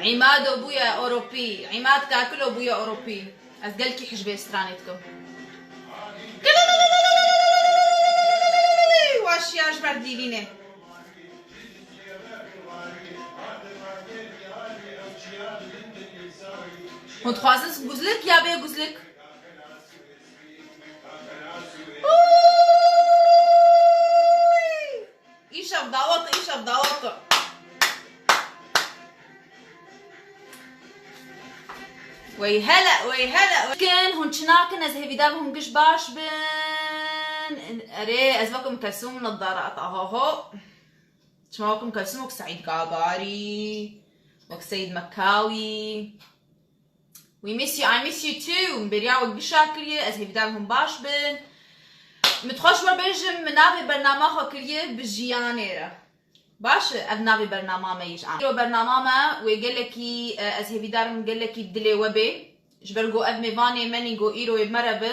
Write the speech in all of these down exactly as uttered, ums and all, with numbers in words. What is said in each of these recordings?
Îmado bûye Ewropî. Îmad Kakilo bûye Ewropî. Ez gelkî hijbê stranê dikim. Waşiya ji ber dîlînê. Hûn dixwazin guzlik ya bê guzlik? Îşev dawet, îşev dawet. Wey hele, wey hele. Kin, hûn çi nakin, ez hêvîdar hûn giş baş bin. Erê, ez wekum Kelsûm nedara et, aho ho. Çima wekum Kelsûm, wek Seîd Gabarî, wek Seîd Mekawî. We miss you, I miss you too. Min bêriya we gişa kiriye, ez hêvîdar hûn baş bin. Min dixwest we bêjim, min navê bernama xwe kiriye bi jiyanê re. Baş e, ev navê bernama me yî ji an. Îro bernama me wê gelekî, e, ez hêvîdar im gelekî dilê we bê. Ji ber ku ev mêvanê me nî ku îro yê me re bi,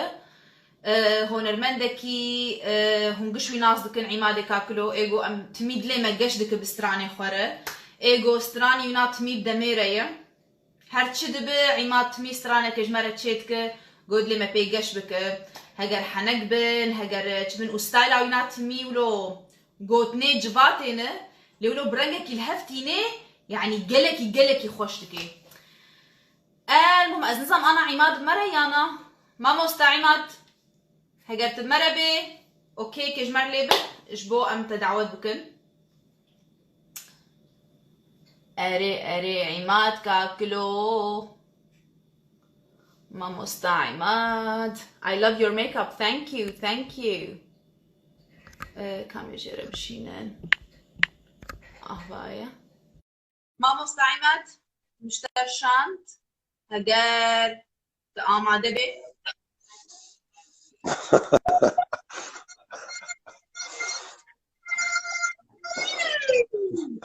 e, hunermendekî, e, hûn giş wî nas dikin, Îmadê Kakilo, ê ku em timî dilê me geş dike bi stranê xwe re. Ê ku stranî wîna timî bi demê re ye. Her çi dibe, Îmad timî straneke ji me re çêdike, got lê me pê geş bike. Heger henek bin, heger çi bin û styla wîna timî wilo gotinê civatê ne, lê wilo bi rengekî li hev tîne, yanî gelekî, gelekî xweş dike. El muhim, ez nizam ana Îmad bi me re ya na? Mamosta Îmad, heger tu bi me re bê, okey, kê ji me re lê bin, ji bo em te dawet bikin. Erê, erê, Îmad Kakilo. Mamosta Îmad. I love your makeup. Thank you, thank you. Ee, kamê jê re bişînin. Ahvaye. Mamosta Îmad, mişter şand. Heger Te amade be.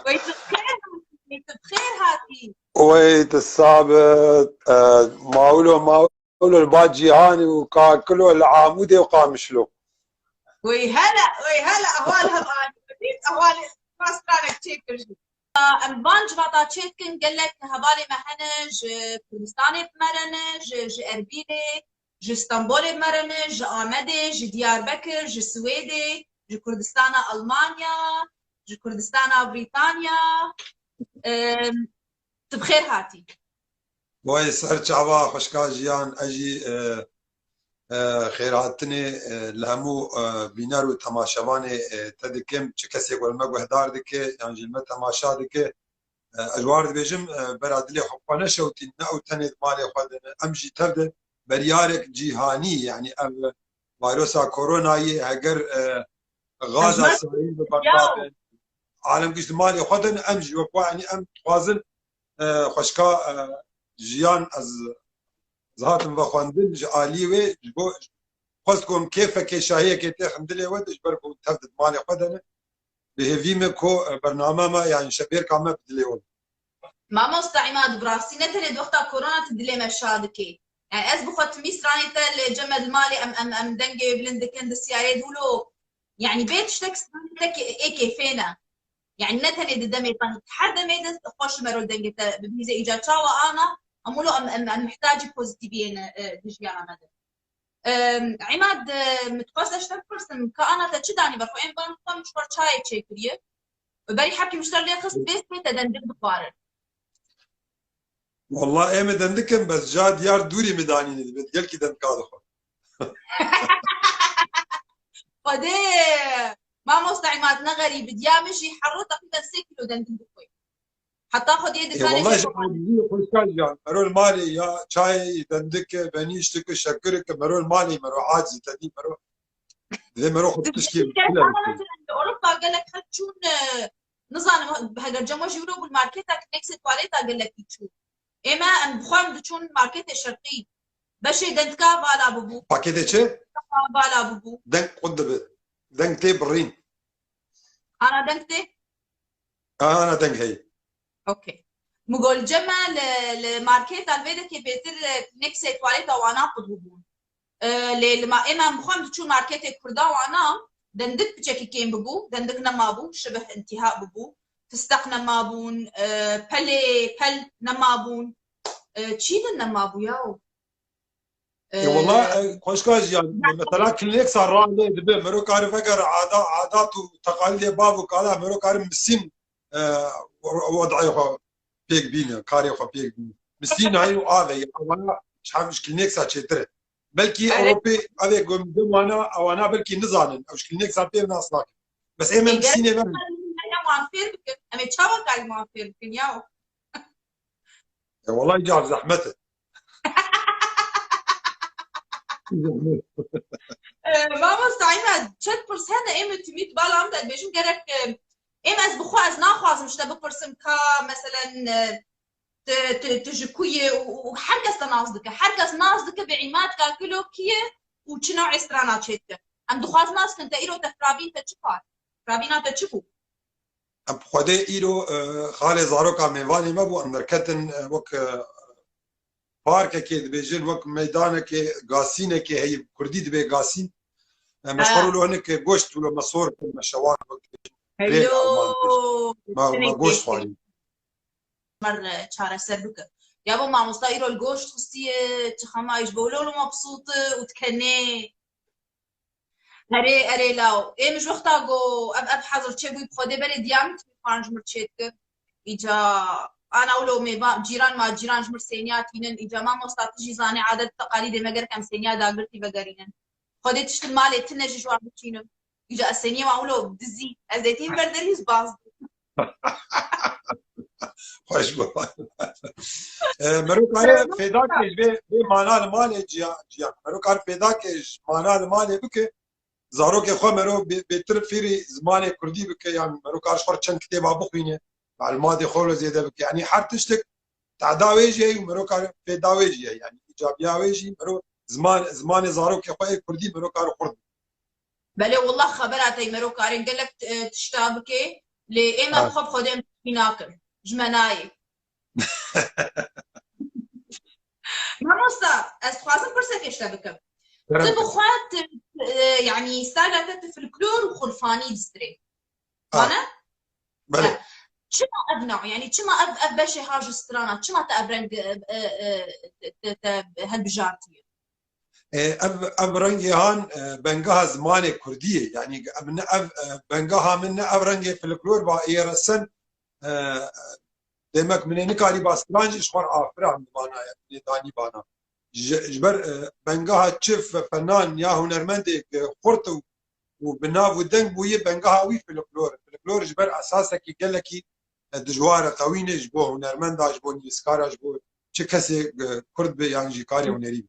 Wey tu bi xêr hatî, wey tu bi xêr hatî. Wey tu sabit, e, mawlo, mawlo li ba Cîhanî û Kakilo li Amûdê û Qamişlo. Wey hele, wey hele, ehwal hev anî. Bîst ehwalê pastranek çêkir jî. Em van civata çê dikin, gelek hevalê me hene, ji Kurdistanê bi me re ne, ji, ji Erbîlê, ji Stenbolê bi me re ne, ji Amedê, ji Diyarbekir, ji Swêdê, ji Kurdistana Almanya, ji Kurdistana Brîtanya. Em, tu bi xêr hatî. Wey ser çava xwişka jiyan, ez jî, e, e, xêrhatinê, e, li hemû, e, bîner û temaşevanê, e, te dikim, çi kesê ku li me guhdar dike, yan jî li me temaşa dike. E, ez ji wan re dibêjim, e, bera dilê xwe xwe neşewtîn, ne ew tenê di malê xwe de ne. Em jî tev de beriyarek cîhanî, yanî ev vayrosa koronayê heger, e, gaza sarî bi berda be, alem giş di malê xwe de ne, em jî wek wa, yanî em dixwazin, e, xweşka, e, jiyan ez, ez hatim vexwendin ji alî wê, ji bo xwest ku em kêfekê şahiyekê têxin dilê we de, ji ber ku tev di malê xwe de ne. Bi hêvî me ku, e, bername me, yanî şebêrka me bi dilê we be. Mamosta Îmad, bi rastî ne tenê di wexta korona tu dilê me şa dikê. Yani ez bi xwe timî stranê te li cem me di malê em, em, em dengê wê bilind dikin, di siyarê di wilo. Yani bê tiştek stranê te kê-, ê kêfê ne. Yani ne tenê di demê teng, her demê de xweş ji me re dengê te bibihîze. Îca çawa ana, em wilo em, em, em mihtacî pozîtîviyê ne, e, di jiyana me de. Em, Îmad, e, min dixwest ez ji te bipirsim, ka ana te çi danî ber xwe? Ên van xwe min ji xwe çayê çêkiriye. Berî hebkî min ji te lê xist, bê sê te dendik bixwarin. Wallah ê min dendik in, bes ca diyar dûrî min danîne, dibê gelkî dendika dixwe. Xwedê, mamosta Îmad, ne xerîb, diya min jî her roj teqrîben sê kîlo dendik dixwe. Heta xwediyê. Ê, dikanê wallah ji aciziyê xweşka jiyan. Mero li malê ya çayê, dendike, benîştike, şekirike, mero li malê mero acizî tedî mero. Divê mero xwe tişkî bile bike. Ewropa gelek xelk çûn, e, nizanim, heger cem we jî wilo bû, li marketa Kleenexê tuwaleta gelekî çû. Ê me em bi xwe em diçûn marketê şerqî. Beşê dendika vala bibû. Paketê çi? Vala bibû. Deng qut dibe. Deng tê birîn. Ana deng tê? Ana deng heye. Okey. Min got li cem me li, li marketa li vê dekê bêtir, e, Kleenexê tuwaleta wana qut bûbûn. E, lê li ma-, ê me em bi xwe em diçûn marketê Kurda wana, dendik piçekî kêm bibû, dendik nemabû, şibih intîha bibû. fisteq nemabûn, e, pelê, pel nemabûn. E, çî din nemabû yaw. E, E, wala, e, xweşka jiyan, mesela klîneksa ralê dibe, mero kare vegere ada, adat û teqalîdê bav û kala, mero kare misîn, e, wedayê xwe pêk bîne, karê xwe pêk bîne. Misîn hayî û avê, ewana ji hev ji klîneksa çêtir e. Belkî Erê. Ewropê, evê gomde wana, ewana belkî nizanin, ew ji klîneksa pê nas nakin. Bes ê me Ê, gerek misînê me Hene wan fêr bikin. Em ê çawa karî wan fêr bikin yaw? E, wala îcar zehmet e. E, mamosta Îmad, çend pirs hene ê min timî di bala min de dibêjim gerek, e, ê min ez bi xwe ez naxwazim ji te bipirsim ka meselen, e, tu, tu, tu ji ku yê û, û, û her kes te nas dike. Her kes nas dike bi Îmad Kakilo kî ye û çi newê strana çêdike. Em dixwazin nas bikin te îro te firavîn te çi kar? Firavîna te çi bû? Em xwedê îro, e, xalê zaroka mêvanê me bû, em derketin, e, wek, e, parkekê dibêjin, wek meydanekê, gasînekê heyî, kurdî dibê gasîn. E, me ji xwe Ha. Wilo hinek goşt wilo me sor kir, me şewar wek rê Hello. Alman dibêjin. Me, me goşt xwarî. Mer, e, çareser bike. Ya bo mamosta îro li goşt xistiye, çi xema ji bo wilo mebsût e û dikenê. Erê, erê law. Ê min ji wexta got ev, ev hezir çêbûyî bi Xwedê berê diya min telefon ji min çêdike. Îca ana wilo mêvan, cîran ma cîran ji min sêniya tînin. Îca mamosta tu jî zanî adet teqalîdê me gerek em sêniya dagirtî vegerînin. Xwedê tiştin malê tune ji ji wan biçînim. Îca ez sêniyê wan wilo dizî. Ez ê tîm ber derî ji baz. Xweş bû. E, mero kare fêdakê ji vê, vê mana li malê ciya, ciya. Mero kare fêdakê ji mana li malê bike. Zarokê xwe mero bê-, bêtir fîrî zimanê kurdî bike, yan mero kar ji xwe re çend kitêba bixwîne, malumatê xwe re zêde bike. Yanî her tiştek teda wê jî heye û mero kar fêda wê jî heye. Yanî îcabiya wê jî mero ziman, zimanê zarokê xwe ê kurdî mero kar xurt. Belê, wallah xebera te mero karin gelek, e, tişta bike, lê ê me Ha. bi xwe bi Xwedê em tiştî nakin. Ji me nayê. Mamosta, ez dixwazim pirsekê ji te bikim. Kerem Tu bi kir. xwe, tu, e, yanî, saga te tu folklor û xurfanî distirê. Ha. Wane? Belê. Ha. Çima ev nav, yanî çima ev, ev beşê ha ji strana, çima te ev reng, e, e, e, te, te, te hilbijartiye? E, ev, ev rengê han, e, bengaha zimanê kurdî ye. Yanî em ne ev, e, bengaha min ne ev rengê folklor ba ê resen, e, demek min ê nikarî ba stran jî ji xwe re afira em dibana ye, min ê danî bana. Ji, ji ber, e, bengaha çi fe-, fenan ya hunermendê, e, xurt û, û bi nav û deng bûye bengaha wî folklor. Folklor ji ber esasekî gelekî, e, dijwar e, qewî ne ji bo hunermenda, ji bo nivîskara, ji bo çi kesê, e, kurd be yan jî karê hunerî be.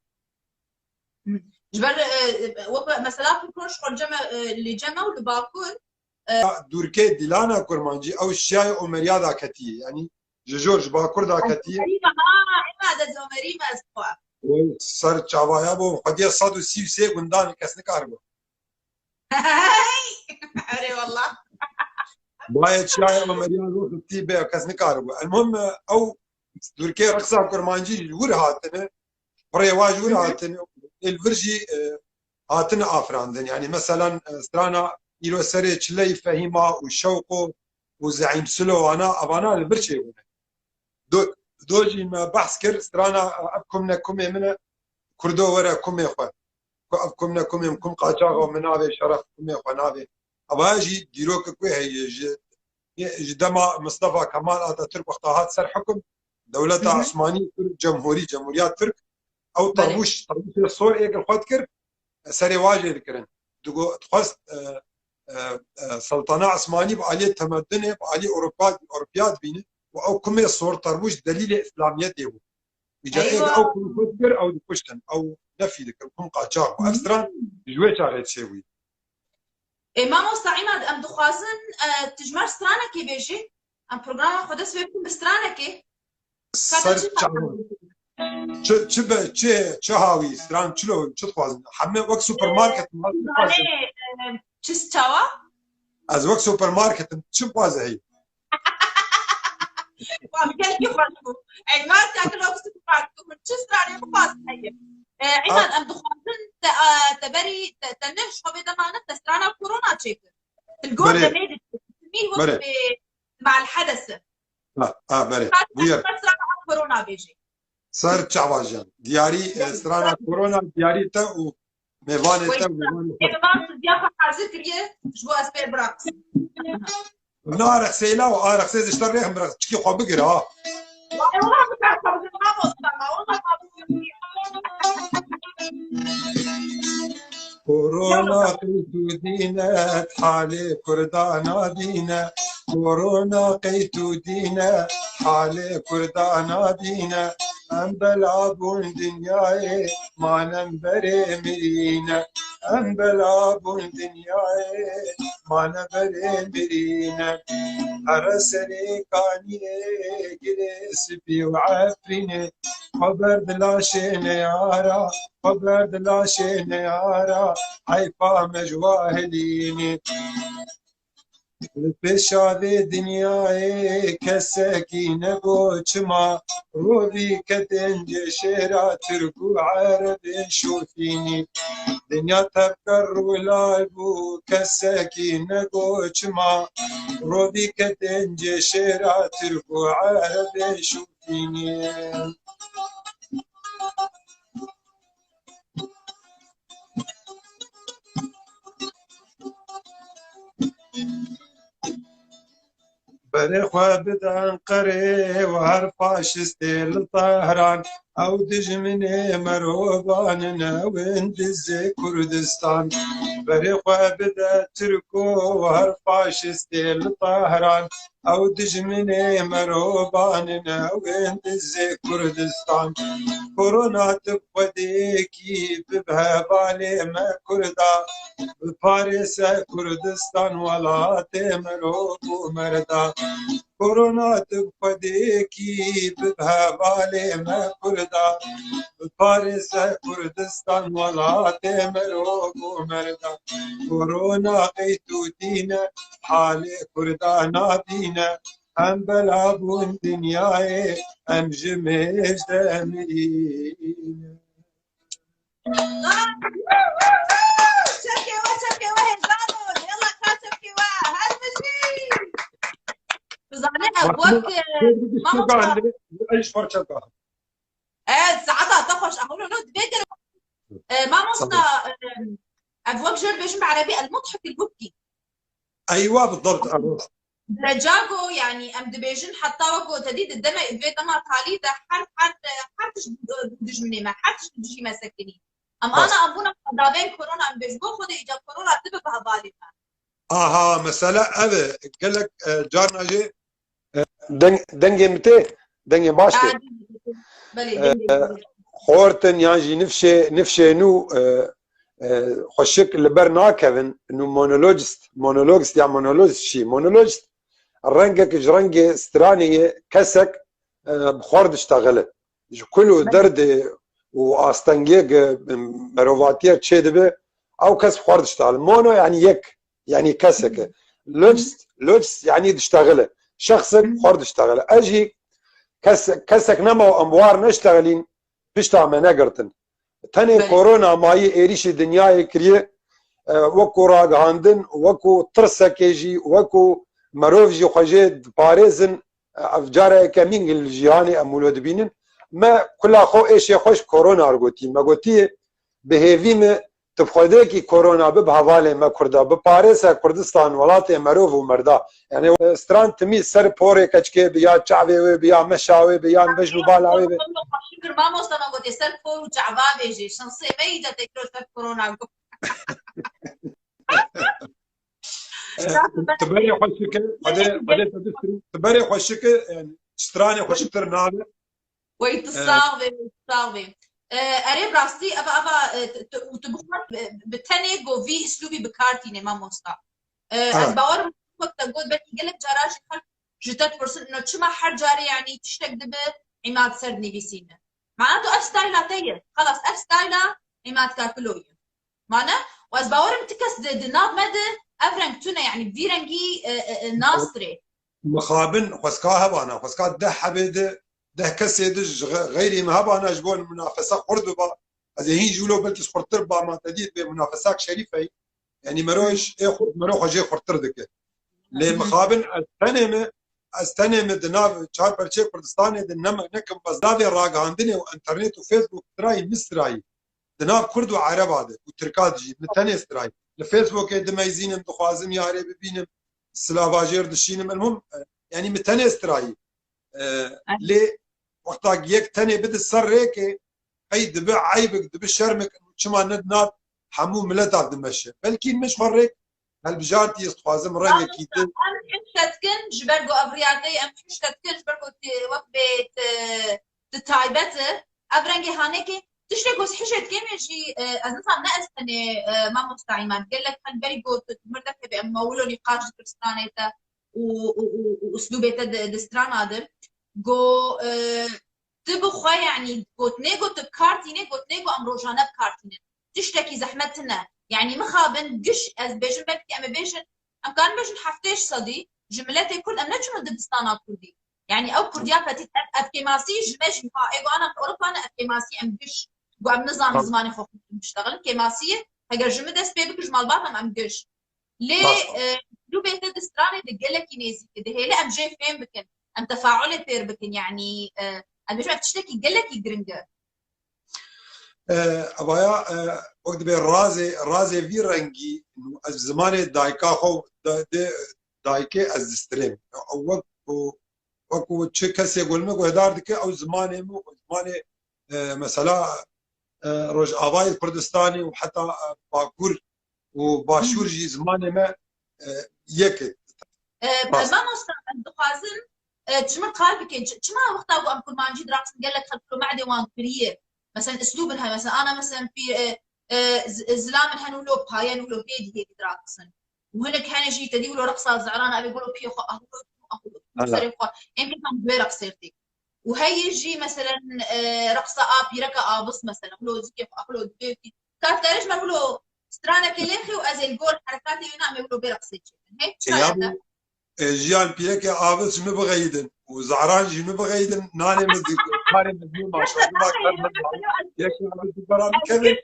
Hı. Ji ber, e, wek mesela folklor ji xwe li cem e, e, li cem e û li Bakur, e, Dûrkê Dîlana Kurmancî ew şiyayê Omerya da ketiye. Yanî ji jor ji Bakur da ketiye. Omerî me, ha, ema de Omerî me ez xwe. Wê ser çavaya bo xwediya sed û sî û sê gundan kes nikaribo. Erê wallah. Bayê çiyayê Omerya ro xistî be kes nikaribo. Elmuhim, e, ew Dûrkê reqsa Kurmancî ji wir hatine. Bi rêwa ji wir hatine. Ê li vir jî, e, hatine afirandin. Yanî meselan, e, strana îro serê çileyî Fehîma û Şewqo û Zeîm Silo wana, evana li vir çêbûne. Do, do jî me behs kir, strana, e, ev kum ne kumê min e, Kurdo were kumê xwe. Ku ev kum ne kumê min, kum qaçaxa min navê, şeref kumê xwe navê. Eva jî dîrokek wê heye ji, ji dema Mustafa Kemal Atatürk wexta hat ser hikum, dewleta Hı hı. Osmanî kir cemhurî, cemhuriya Tirk. Ew Belê. Terwûş, terwûşê sor êk li xwe dikir, serê wa jê dikirin. Digo, dixwest, e, e, e, Seltana Osmanî bi aliyê temedunê, bi aliyê Ewropa, Ewropiya dibîne û ew kumê sor terwûş delîlê Îslamiyetê bû. Îca êk Eywa. Ew kum xwe dikir, ew dikuştin, ew nefî dikir, kum qaçax bû. Ev stran ji wê çaxê çêbûyî. Ê, mamosta Îmad, em dixwazin, e, tu ji me re stranekê bêjî, em programa xwe dest pê bikin bi stranekê. Ka te Ser çi çawa? Çi, çi be, çi, çi hawî, stran, çilo, çi dixwazin? Heme wek supermarket, Ê, wek supermarket. Zanê, e, çi çawa? Ez wek supermarketim, çi dixwaze hey? Wan gelkî xweş bû. Ey, marka Glock Supermarket min çi stranê bixwaz heye. E, Îmad, em dixwazin te, e, te berî, te, te ne ji xwe bê demane, te strana korona çêkir. Li gor Berê. Demê de, mîr wek Berê. Bê, مع الحدث. Ha, ha, belê. Bûyer. Strana korona bêjê. Ser çawa jiyan. Diyarî, e, strana korona diyarî te û mêvanê te û mêvanê te. Êvan stûdya xwe hazir kiriye, ji bo ez pê biraxim. Na rexsê la û a rexsê zişte rêxim birax. Çikî xwe bigir ha. Wala wala bikar xwe bigir, mamosta, wala xwe bigir. Korona qey tu dîne, halê Kurda nadîne. Korona qey tu dîne, halê Kurda nadîne. Em bela bûn dinyayê, manem berê mirîne. Em bela bûn dinyayê, manem berê mirîne. Here serê kaniyê, gilê spî û efrînê. Xwe ber di laşê neyara, xwe ber di laşê neyara, heyfa me ji wa hilînê. Li pêşa vê dinyayê kesekî negot çima, rovî ketên cê şêra Tirk û Erebên şofînî. Dinya tevker rûlay bû, kesekî negot çima, rovî ketên cê şêra Tirk û Erebên şofînî. Berê xwe bide Enqerê û her faşistê li Tehran. Ew dijminê merovan in, ew in dizê Kurdistan. Berê xwe bide Tirko û her faşistê li Tehran. Ew dijminê merovan in, ew in dizê Kurdistan. Korona tu bi xwedêkî bibe hevalê me Kurda. Biparêze Kurdistan welatê mirov û merda. Korona tu bi xwedêkî bibe hevalê me Kurda. Biparêze Kurdistan welatê mirov û merda. Korona qey tu dîne, halê Kurda nadîne. Em bela bûn dinyayê, em ji mêj de mirîne. Çepkê we, çepkê we hêzan bûn. Yalla ka çepkê we. Her bijî. Bizane ev wek, e, mamosta. Eş parça daha. E, saeta te xweş. Ahûlo no divê kir. E, mamosta, e, ev wek jêr bêjin bi erebî el mudhik el mubkî. Eywa, bidabt, ewa. Dereca ku, yanî, em dibêjin heta wek ku te dî di deme, vê dema talî de her, her, her tişt bû dijminê me, her tişt dijî me sekinî. Em ana em bûna davên korona, em bêj bo Xwedê îca korona dibe bi hevalê me. Aha, mesele ev e. Gelek, e, carna jî, e, deng, dengê min tê, dengê baş tê. Ha, belê, e, dengê min tê. Xortin yan jî nifşê, nifşê nû, e, e, xweşik li ber nakevin, nû monologist, monologist ya monologist şî, monologist rengek ji rengê stranê ye, kesek, e, bi xwe re diştexile. Ji kul û derdê û astengiyê ke, e, merovatiyê çêdibe, ew kes bi xwe re diştexile. Mono yani yek, yani kesek e. Logist, logist yani diştexile. Şexsek bi xwe re diştexile. Ez jî kes, kesek nema em war neştexilîn, pişta me negirtin. Tenê korona mayî êrîşî dinyayê kiriye, e, wekû ragihandin, wekû tirsekê jî, wekû merov jî xwe jê diparêzin, e, ev cara yekemîn li cîhanê em wilo dibînin. Me kula xwe êşê xwe ji korona re gotî. Me gotiye, bi hêvî me tu bi xwedêkî korona bib hevalê me Kurda, biparêze Kurdistan, welatê merov û merda. Yani, e, stran timî ser porê keçikê bi, ya çavê wê bi, ya meşa wê bi, yan bejn û bala wê bi. Şikir mamosta me gotê ser por û çava bêjê. Şansê me îca tekrar ser korona got. E, tu berê xweşik e, xwedê, xwedê te bistî, tu berê xweşik e, yani, stranê xweşiktir nabe. Wey, tu sax bê, tu sax bê. E, erê, bi rastî, eva, eva, e, tu, tu, tu bi xwe, e, bi tenê go vî îslûbî bi kar tînê, mamosta. E, ez bawer im, wek te got, belkî gelek cara jî xelk ji te dipirsin, no çima her carê, yanî, tiştek dibe, Îmad ser dinivîsîne. Mana tu ev styla te ye. Xelas, ev styla Îmad Kakilo ye. Mane? Û ez bawer im ti kes di, di nav me de ev reng tune, yanî vî rengî, e, e, e, nastirê. Mixabin xwezka hebana, xwezka deh hebê de, deh kesê de ji xe-, xeyrî me hebana ji bo munafese xurt biba. Ez ê hîn jî wilo belkî xurttir biba, ma te dît bê munafesak şerîf hey. Yanî mero iş ê xurt, mero xwe jê xurttir dike. Lê mixabin ez tenê me, Ez tenê min di nav çar perçeyê Kurdistanê de nema nekim, bes navê ragihandinê û înternet û Facebook strayî, min strayî. Di nav Kurd û Ereba de û Tirka de jî min tenê strayî. Li Facebookê dimeyzînim, dixwazim yarê bibînim, silavajêr dişînim. Elmûm, e, yanî min tenê strayî. E, lê wexta yek tenê bide ser rêkê, qey dibe eybik, dibe şermik, çima ne di nav hemû mileta dimeşe. Belkî min ji xwe rêk helbijartî, ez dixwazim rengekî din. Em hişte dikin, ji ber ku ev riyakeyê em hişte dikin, ji ber ku ti-, wek bê ti-, ti taybet e. Ev rengê hanekê, tiştek ku ez hişê dikêm jî, e, ez nizanim, ne ez tenê, e, mamosta Îman. Gelek, hani, berî got, tu mir de hebe, em mawilo nîqaş dikir stranê te û, û, û, û uslûbê te di, di strana de. Go, e, Tu bi xwe, yanî, gotinê ku tu bi kar tînê, gotinê ku em rojane bi kar tînin. Tiştekî zehmet tune. Yanî, mixabin giş, ez bêjim, belkî em ê bêjin, em karin bêjin heftê sedî ji miletê Kurd em neçûn dibistana Kurdî. Yanî, ew Kurdiya petît, ev, ev kêmasî ji me jî, ha, ê ku ana Ewropa ne, ev kêmasî em giş, ku em nizanin zimanê xwe xwe biştexilin, kêmasî ye, heger ji min dest pê bikir, ji malbatan em giş. Lê, Rast. e, klûbê te di stranê de gelekî nêzîk e. Dihêle em jê fêm bikin. Em tefaulê pêr bikin. Yanî, e, em bêjin ev tiştekî gelekî giring e. E, evaya, e, wek dibe razê, razê vî rengî, ez zimanê dayika xwe de, de dayikê ez distirêm. Ew wek ku, wek ku çi kesê gol me guhdar dike, ew zimanê min, zimanê, e, mesela, e, Rojavayê Kurdistanê û heta, e, Bakur û Başûr jî zimanê me, e, yek e. E, Rast. Mamosta, em dixwazin, e, tu ji min qal bikin. Ç-, çima wexta ku em kurmancî diraqsin gelek xelk ku mehdê wan kiriye? Mesela, islûbin hene, mesela, ana, mesela, pî-, e, e, z-, zilamên hene wilo payen wilo hêdî hêdî diraqsin. Û hinek hene jî te dî wilo reqsa ze'ran, ev ê golo piyê xwe, ah, wilo, ah, wilo, Ana. serê xwe. Em kê tam guê reqsê tê. Û heyê jî, meselen, e, reqsa a pîreka abis, meselen, wilo zikê xwe, ah, wilo dibê wî. Ka dikare ji me wilo stranekê lêxî û ez ê li gor herekatê wê name wilo bê reqsê çêkin. Hey, E, çira ya ye te? Bu, e, jiyan pîrekê abis ji min bixeyidin û ze'ran ji min bixeyidin, nanê min zî, karê min zî, maşallah, kar min zî. Pîrekê abis ji bera min kevin.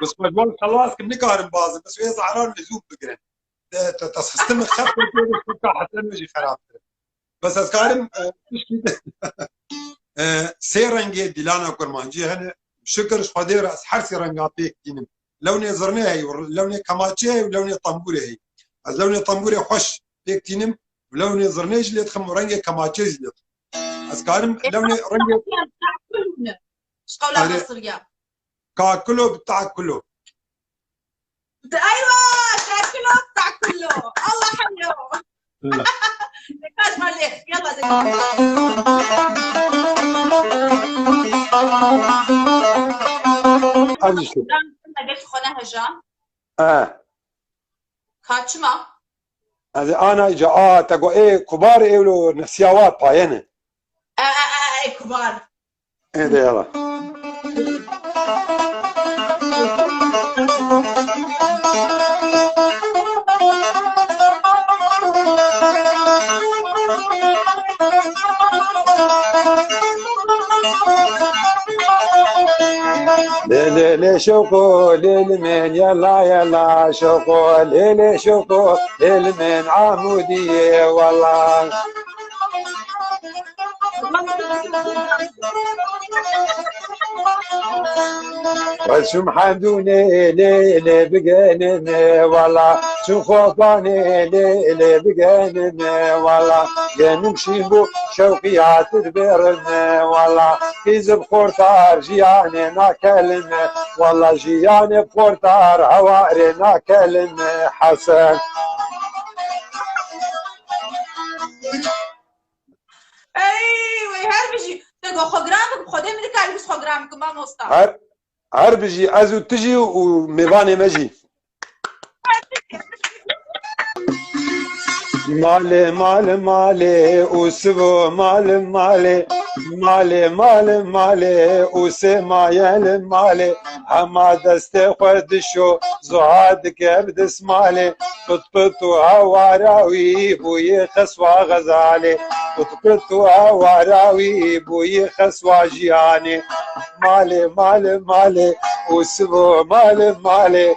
Bes xwe ji wan xelas kim, nikarim bazin. Bes wê ze'ran min zû bigirin. Te, te, te xistin min xef, te, te, te, heta min jî xerabtir. Bes ez karim, e, tişkî, e, sê rengê dîlana kurmancî hene. Şikir ji Xwedê re ez her sê renga pêk tînim. Lewnê zirnê heye, lewnê kemaçê heye û lewnê tembûrê heye. Ez lewnê tembûrê xweş pêk tînim û lewnê zirnê jî lê dixim û rengê kemaçê jî lê dixim. Ez karim lewnê rengê Ji qewla Erê. Misir ya. Kakilo bi takilo. Eywa! Takilo, takilo. Allah hayo. Kaç malê. Yalla de. Hadi işte. Geç xona heja. Ha. Kaçma. Hadi ana ica, a, te go, e, kubar evlo nesiyawa payene. E, e, e, e, kubar. Ê de yala. Lê lê lê şoko lê li men yela yela şoko lê lê şoko lê li men Amûdiyê wela. Çim hemdûnê lê lê bigenim wala, çim xobanê lê lê bigenim wala. Genim şîn bû şewqiya tu dibêrim wala. Hîzib xortar jiyanê nakelim wala, jiyanê xortar hewarê nakelim Hesen. Ey, wey her bijî. Te go xwe giran bikim, Xwedê min nikarî biz xwe giran bikim, mamosta. Her, her bijî ez û tu jî û mêvanê me jî. Malê, malê, malê û sivo, malê, malê, malê, malê, malê û sê maye li malê. Hema destê xwe dişo, zuha dike bi destmalê. Pit pit û hewara wî bûyî xeswa xezalê. Pit pit û hewara wî bûyî xeswa jiyanê. Malê, malê, malê Û sivo malê malê,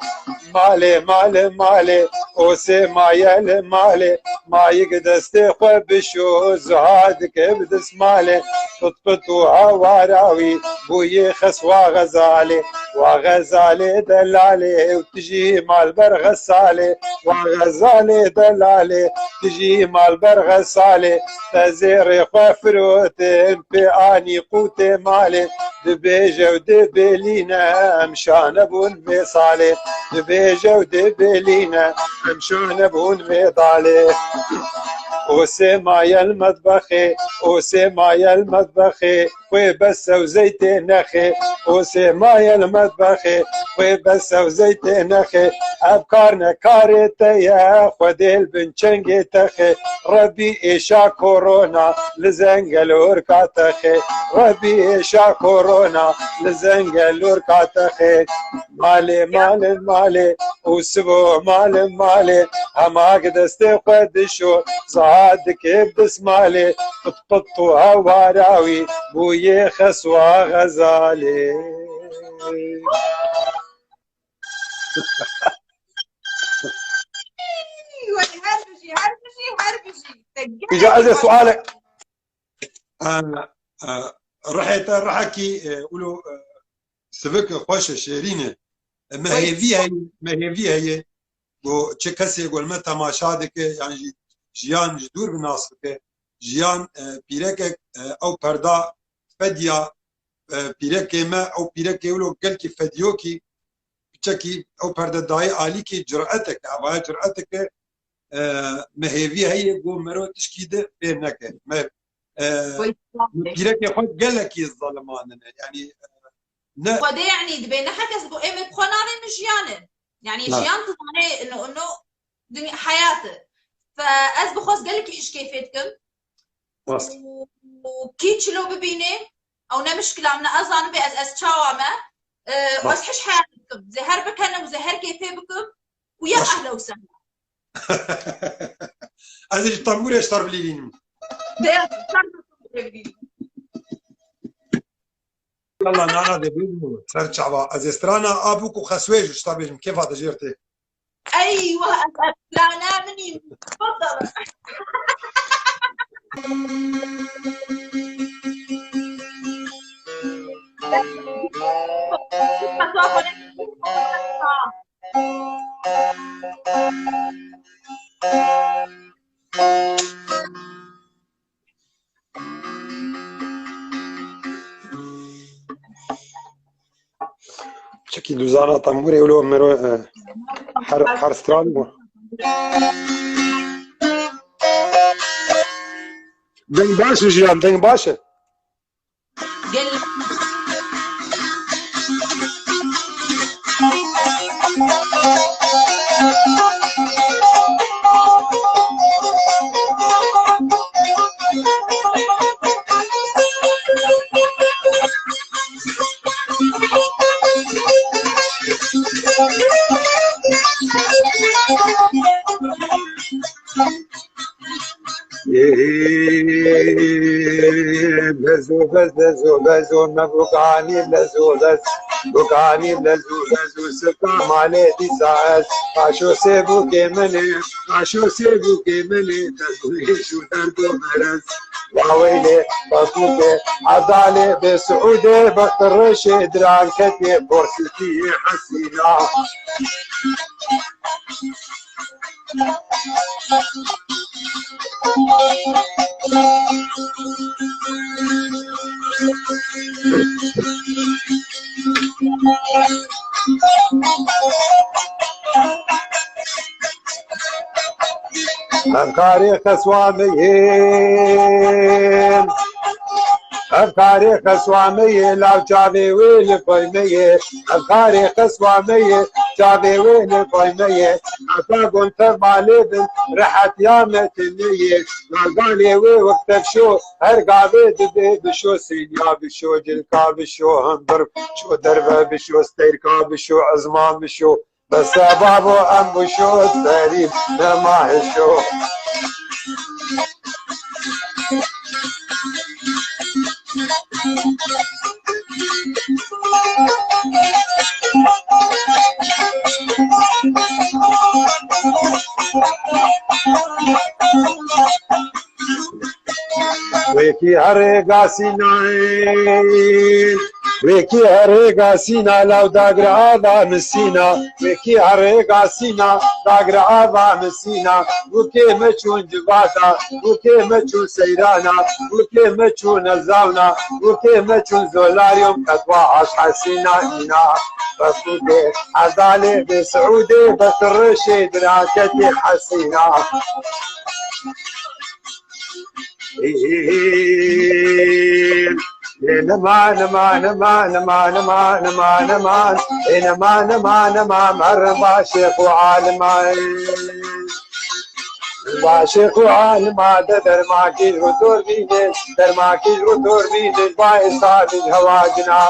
malê malê malê, osê maye li malê, mayik destê xwe bişo, zuha dike bi destmalê, pit pit û hewara wî, bûyê xes wa xezalê, wa xezalê delalê, û tu jî mal ber xesalê, wa xezalê delalê, tu jî mal ber xesalê, te zêrê xwe firotin, pê anî qûtê malê, dibêje û dibêlîne, em şane bûn vê salê, dibêje û dibêlîne, em şane bûn vê dalê. Osê maye li metbexê, osê maye li metbexê, xwê bes sewzeytê nexê, osê maye li metbexê, xwê bes sewzeytê nexê, ev kar ne karê te ye, Xwedê li bin çengê te xê, Rebî êşa korona li zengelorka te xê, Rebî êşa korona li zengelorka te xê. Malê malê malê û sivo malê malê, hema destê xwe dişo, ziha dike bi destmalê, pit pit û hewara wî, bûyê xeswa xezalê. Wey, her bijî, her bijî, her bijî. Te gelek Îca ez ê xweş sualek. E, e, rihê te rihekî, e, ulo, e, sivik xweş e, şêrîn e. E, me Wey. hêvî heye, me hêvî heye. Ku çi kesê ku li me temaşa dike, yan jî jiyan ji dûr bi nas bike. Jiyan, e, pîrekek, e, ew perda fediya, e, pîrekê me, ew pîrekê wilo gelkî fediyokî, piçekî ew perde dayê alîkî curatek e, evaya curatek e, e, me hêvî heye ku mero tişkî di fêm neke. Me, e, Wey, me pîrekê xwe gelekî zalimanine. Yanî, e, ne Xwedê, yanî, dibê ne her kes ku ê me bi xwe navê min jiyan e. Yanî, Ha. jiyan tu zanê, no, no, dinya, heyat e. Fe ez bi xwe gelekî ji kêfê dikim. Rast. Û, û kî çilo bibînê, ew ne mişkila min e, ez zanim bê ez, ez çawa me, e, Rast. ez hiş heyat dikim. Zê her bikene û zê her kêfê bikim û ya Rast. ehle û sehla. Ez ê ji tembûrê ji te re bilîlînim. De, ez ji te re bilînim. Yalla nana de bî ser çava. Ez ê strana Abûk û Xeswêj ji te bêjim. Kêfa te jêr tê. Eywa, ez, ez strana min î. Tfadal. Çekî duzana tembûrê wilo mero, e, her, her stran bû. Deng baş e jiyan, deng baş e. Gel. Lezo bez, lezo bezo, me bukanî lezo bez, bukanî lezo bezo, sirta malê dîsa ez. Qaşo sê bûkê min e, qaşo sê bûkê min e, derdûnê şu derdo merez. Ya weylê, baqûkê, Azalê, bê Siûdê, bexti reşê, diran ketê, porsitiyê hesîna. Ev karê xeswa me yê. Ev karê xeswa me yê, law çavê wê li pey me yê. Ev karê xeswa me yê, çavê wê li pey me yê. Heta gon te malê bin, rehetiya me tune yê. Galgalê wê wek tevşo, her gavê dibê bişo, sêniya bişo, cilka bişo, hundir bişo, derve bişo, steyrka bişo, ezman bişo. Bes e babo, em bişo serî nema hişo. Wekî herêga Sînayê, wekî herêga Sîna, law dagre ava min Sîna. Wekî herêga Sîna, dagre ava min Sîna. Wekê me çûn civata, wekê me çûn seyrana, wekê me çûn ezawna, wekê me çûn zolaryom, qetwa aşq Hesîna îna. Bes wekê Erdalê bê Siûdê, bes reşê diraketê Hesîna. Ê nema, nema, nema, nema, nema, nema, nema. Ê nema, nema, nema, merheba şêx û alima. Ba şêx û alima de dermakî û tor bîne, dermakî û tor bîne, ba êsa min hewa cina,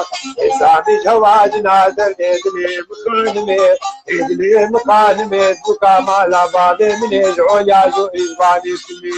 êsa min hewa cina, derdê dilê min xanimê, ê dilê min xanimê, bûka mala bavê min ê ji oya ji îzbanê dimê.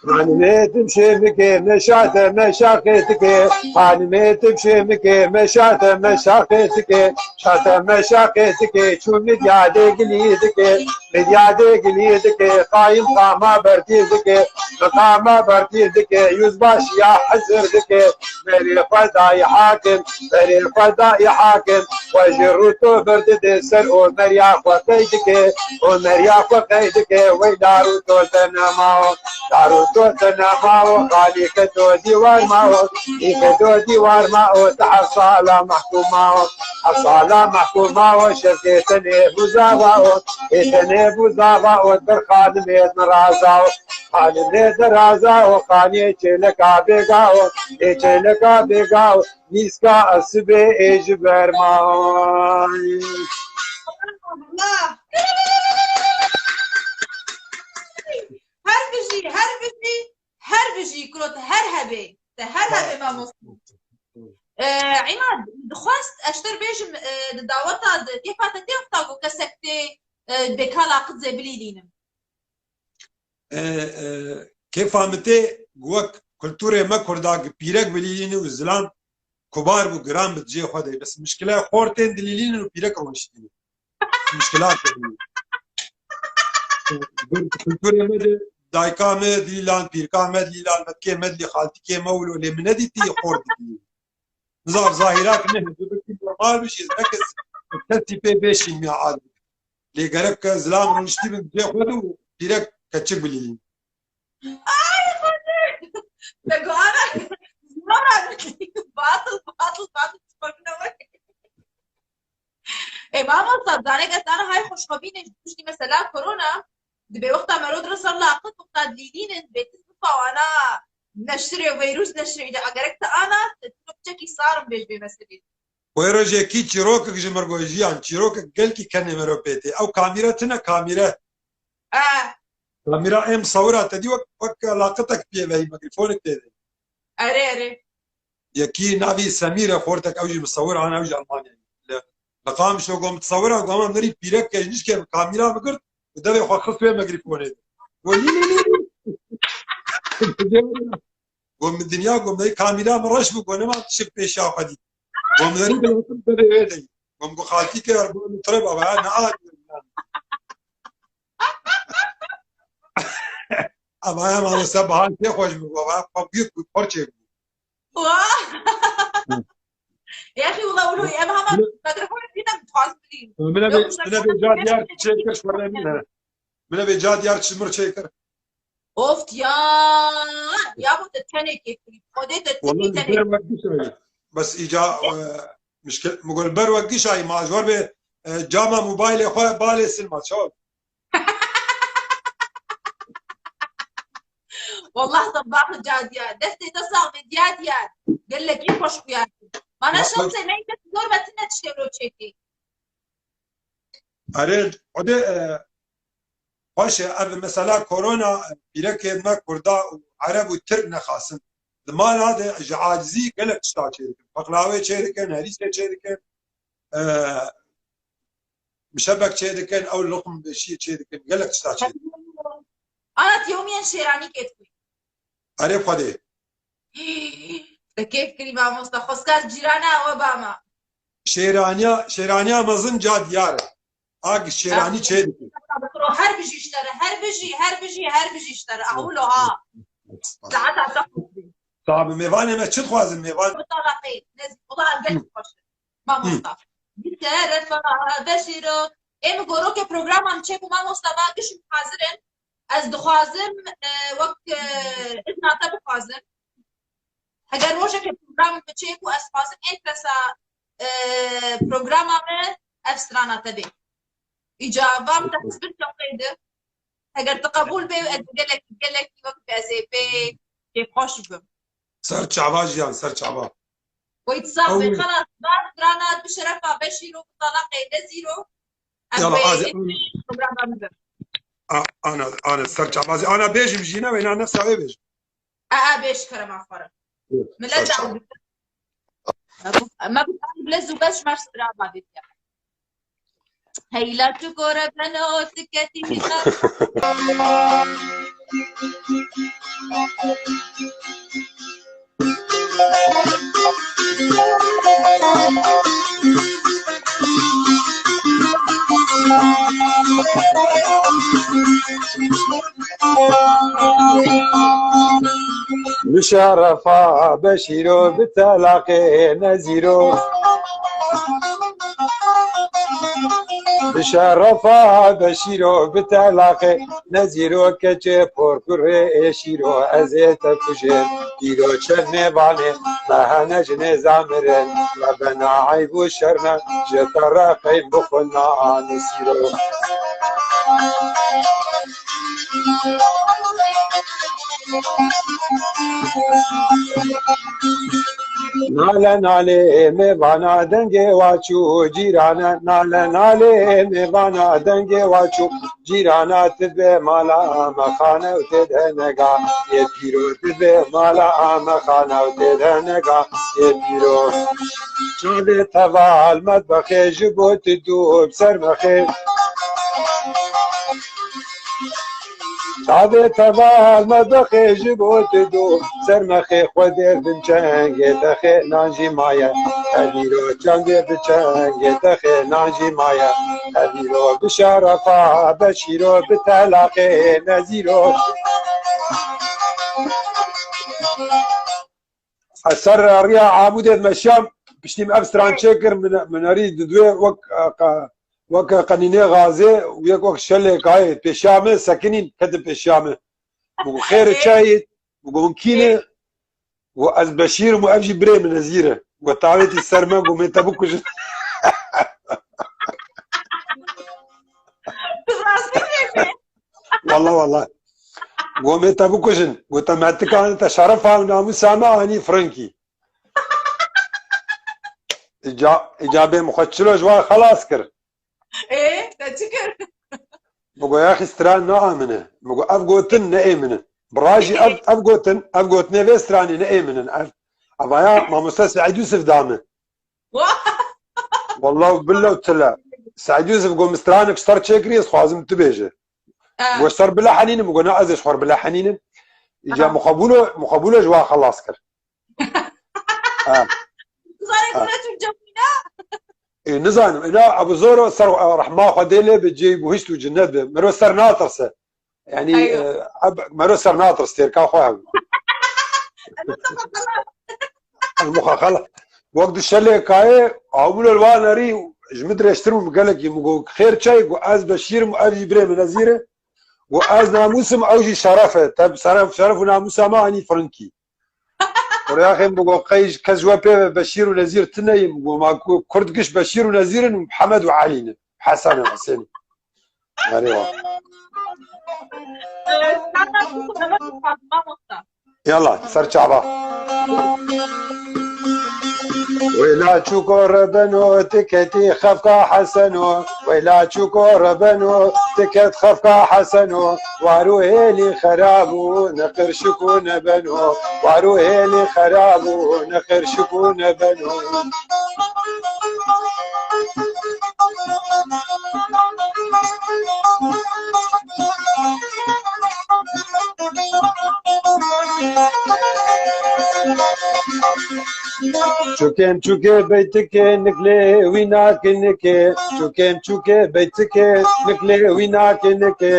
Xanimê tim şêmikê, meşate meşaqê dike. Xanimê tim şêmikê, meşate meşaqê dike. Şate meşaqê dike, çû midyadê gilî dike. Midyadê gilî dike, qayim qama bertî dike. Qama bertî dike, yüzbaşiya hizir dike. Berê xwe dayê hakim, berê xwe dayê hakim. Xwe ji Rûto berdide ser û meriya xwe qey dike, û meriya xwe qey dike, wey Darûto te nema o, Darûto te nema o, xalî ke to dîwar ma o, î ke to dîwar ma o, te heft sala mehkûma o, heft sala mehkûma o, şevkê tenê bûzava o, ê tenê bûzava o, ber xanimê diraza o, xanimê diraza o, xanê çêleka bêga o, ê çêleka bêga o, Nîska esibê ê ji ber ma. Allah! Her bijî, her bijî, her bijî, kuro te her hebê. Te her hebê mamoste. Ee, Îmad, dixwest ez ji te re bêjim, e, di daweta de kêfa te tê wexta ku kesek tê, e, bêkala Qidzê bilîlînim. E, e, kêfa min tê wek kulturê me Kurda gi pîrek bilîlînî û zilam kubar bû, giran bi cihê xwe de. Bes mişkila xor tên dilîlînin û pîrek roniştînin. Mişkila kulturê me de dayika me dilîlan, pîrka me dilîlan, metkê me dilî, xaltikê me wilo, lê min nedîtî xor dilîlîn. Zaf zahîrak ne, tu bikî normal bişî, ne kes, kes tîpê bêşîn ya ad. Lê gerek ke zilam rûniştî bin cihê xwe de û pîrek keçik bilîlîn. Ay, Xwedê! Te got ana, zilam rûniştî. Batıl, batıl, batıl, sporuna bak. Ê, mamosta, zanê ke sana hay xweşxwebînê ji piştî mesela korona, dibê wexta merod re ser laqit, wexta dilîlînin, dibê tu bifa wana neşirê, vîrus neşirê, îca gerek te ana, te tu piçekî sarim bêj bê meselê. Wê rojekî çîrokek ji mir got, jiyan, çîrokek gelkî kenê mero pê tê. Ew kamîre tine, kamîre. E. Kamîra ê misewira te dî wek, wek laqitek pê veyî, mikrofnek tê de. Erê, erê. Yekî navî Semîr e, xortek, ew jî misewir an, ew jî Almanyayê. Li, li Qamişlo got, misewir an, got, "Ama nerî pîrek ke ji nişkê kamîra bigirt û devê xwe xist wê mikrofnê de." Got, "Lî, lî, lî, lî." Got, "Min dinya, got, min kamîra min reş bû, got, nema tişt pêşa xwe dî." Got, "Min nerî bilatim devê wê de." Got, "Got, xaltî ke, got, min tireb ava, ne a." Ava ya, mamoste Bahar pê xweş bû, ava ya, xwe bû, xwe çê bû. Wah! Hı. Ya xî, wala wilo, em hema Min-, mikrofon dîne dixwazin bilîn. Min ebe, Yok, min ebe ca diyar çêkir, şwere min he. Min ebe ca diyar çimir çêkir. Of ya! Ya bu te tenê kêfirî. Xwedê te Wala tenê. Ber wek gişayî. Bes îca, e, mişkil, mugol ber wek gişayî, ma ji wer be, e, cama mobaylê xwe balê silma, çaw. Wallah te baxi ca diyar. Destê te sax be diya diyar. Gelekî xweş xuya. Mana Ya, şansê me yî zor me tine tiştê wilo çêkê. Erê, xwedê, e, xweş e, ev mesela korona, e, pîrekê me Kurda û Ereb û Tirk nexasin. Di mala de ji acizî gelek tişta çêdikin. Peqlawê çêdikin, herîsê çêdikin. E, Mişebek çêdikin, ew luqm beşiyê çêdikin, gelek tişta çêdikin. Ana ti yewmiyen şêranî kêt xwî. Erê Xwedê. Te kêf kirî mamosta, xweskar cîrana we bama. Şêraniya, şêraniya mezin ca diyar e. Ak şêranî çê dike. Her bijî ji te re, her bijî, her bijî, her bijî ji te re. Ahûlo ha. Saeta te xweş bî. Tabi mêvanê me çi dixwazin mêvan? Bi talaqê, nezî, wala ev gelek xweş e. Mamosta. Bi şerefa Beşîro. Ê min gorokê programan çêbû mamosta, ma giş hazir in. Ez dixwazim, e, wek, e, izna te bixwazim. Heger rojekê program biçêbû, ez dixwazim ê tresa, e, programa me ev strana te bê. Îca vam te ez bin çapê di. Heger tu qebûl bê, ez gelekî, gelekî wek ez ê pê kêfxweş bim. Ser çava jiyan, ser çava. Weyt sax be, xelas, va strana bi şerefa Beşîro, bi talaqê Nezîro. Em Yala, azî, a, ana, ana, ser çava. Azî, ana bêjim jî ne, weyna nefsa wê bêjim. A, a, bêj kerema xwe re. Millet ser çava. Me bi, me bi bilez û bez ji me strana dîtiye. Heyla tu gore beno, tu ketî xer. Bi şerefa Beşîro, bi telaqê Nezîro. Bi şerefa Beşîro, bi telaqê Nezîro, keçê porkurê ê şîro, ez ê te kujê. Îro çend mêvanê me hene ji nêza mirin, me bena eyb û şerme, ji te re qey bixwina Nezîro. Nale nalê mêvana dengê wa çû cîrane, nale nalê mêvana dengê wa çû cîrana, tu bê mala me xane û tê de nega. Yê pîro tu bê mala me xane û tê de nega. Yê pîro çavê teval metbexê ji bo tu dû bi ser mexê. Çavê teval metbexê ji bo tu dû ser mexê, xwedê bin çengê texê nan jî maye. Hevîro çengê bi çengê texê nan jî maye. Hevîro bi şerefa Beşîro, bi telaqê Nezîro. Ez ser riya Amûdê dimeşiyam, piştî min ev stran çêkir, min, min herî didwê wek, e, qe-, wek qenînê gazê û yek wek şelê kayê pêşiya min sekinîn, ketin pêşiya min. Bû xêr çayê, bû hûn kî ne? Û ez Beşîr im û ev jî birê min Nezîr e. Û tawêtî ser me, got, "Mê te bikujin." Walla walla. Got, "Mê te bikujin." Got, "Te me tikane te şerefa û namûsa me anî firinkî." Îca, îca bê min xwe çilo ji wan xelas kir. Ê, te çi kir? Min got, "Yaxî stran ne a min e." Min got, "Ev gotin ne ê min in." Bi rajî ev, ev gotin, ev gotinê vê stranê ne ê min in. Ev, evaya mamoste Seîd Yusuf da min. Wallah billah tila. Seîd Yusuf got, "Min stranek ji te re çêkirî, ez dixwazim tu bêje." Got, "Ji te re bilehenînim?" Min got, "Na, ez ê ji xwe re bilehenînim." Îca min qebûlo, min qebûlo ji wan xelas kir. Ha. Zarê Ha. Kure Türkçe bûyî ne? Ê, nizanim. Ina Ebu Zoro ser, e, rehma Xwedê lê bi cêy bû hişt û cinnet bi. Mero ser natirse. Yani, Eywa. E, eb-, mero ser natirse, têrka xwe hebû. Muxaxala. Wek di şelê kayê, awilo li wan erî, ji min dirêjtir bû, min gelekî, min got, "Xêr çayê?" Got, "Ez Beşîr im, ev jî birê min Nezîr e." Got, "Ez namûs im, ew jî şeref e. Te şeref, şeref û namûsa me anî firinkî." Oraya xem bu qey kes we pê ve Beşîr û Nezîr tine yî, bu ma ku-, Kurd giş Beşîr û Nezîr in, Mihemed û Elî ne. Hesen û Husên. Erê wa. Yalla, ser çava. Wêla çûko rebeno, tiketî xefka Heseno. Wêla çûko rebeno, tiket xefka Heseno. War û hêlî xerab û ne qirşik û ne beno. War û hêlî xerab û ne qirşik û ne beno. Çûkên çûkê beytikê nik lê wî nakinike. Çûkên çûkê beytikê nik lê wî nakinike.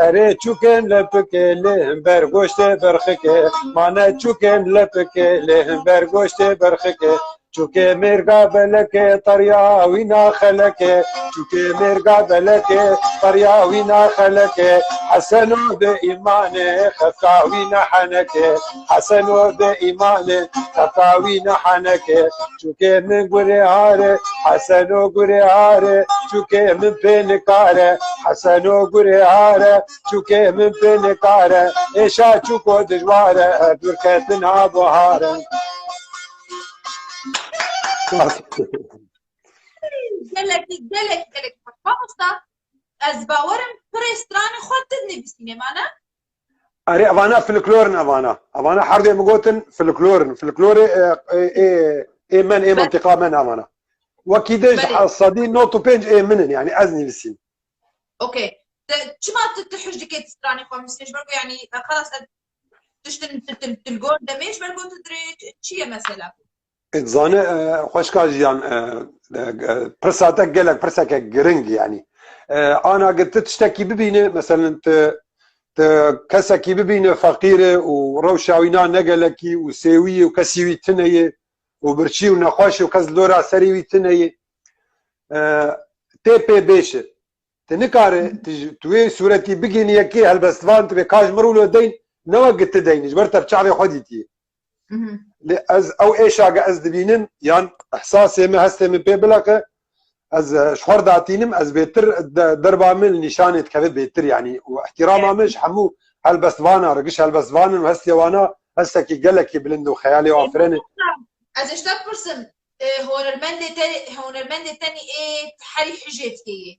Erê çûkên lepikê lê himber goştê berxike. Mane çûkên lepikê lê himber goştê berxike. Çûkê mêrga belekê teriya wî naxeleke. Çûkê mêrga belekê teriya wî naxeleke. Heseno bê îmanê xefka wî neheneke. Heseno bê îmanê xefka wî neheneke. Çûkê min gurê hare, Heseno gurê hare, çûkê min pê nikare. Heseno gurê hare, çûkê min pê nikare. Êşa çûko dijware, dûrketin ha buhare. Gelek, gelek, gelek. Mamosta, ez bawerim pirê stranê xwe tu dinivîsînê, mane? Erê, evana folklor in evana. Evana herdê min gotin folklor in. Folklorê, e, e, e, ê men, ê Belê. Mentiqa men evana. Wekî de ji Belê. sedî nod û pênc ê min in, yani ez nivîsîm. Okey. Te, çima tu, tu hej dikê tu stranê xwe nivîsînê? Ji ber ku, yanî, e, xelas, e, tiştin tu, tu, tu li gor demê, ji ber ku tu dirê çi ye mesela? Dizane, e, xweşka jiyan, e, e, e, pirsa te gelek pirseke giring, yani. E, ana gi tu tiştekî bibîne, meselen tu, tu kesekî bibîne feqîr e û rewşa wî na ne gelekî û sêwî ye û kesî wî tune ye û birçî û nexweş e û kes li dora serî wî tune ye. E, tê pê bêş e. Tu nikare, tu ji, tu wê sûretî bigihînî yekê helbestvan, tu bê ka ji min rûlo deyn, ne wek gi tu deynî, ji ber te bi çavê xwe dîtiye. Mhm. Lê ez ew êşa ge ez dibînim, yan ihsasê min, hestê min pê bileqe, ez, e, ji xwe re datînim, ez bêtir de, derba min li nîşanê dikeve bêtir, yanî, û ihtirama min ji hemû helbestvana re, giş helbestvanin û hestê wana, hestekî gelekî bilind û xeyalê wan firene. Ez ê ji te bipirsim, e, hunermendê te, hunermendê tenî ê herî hijê dikê yê?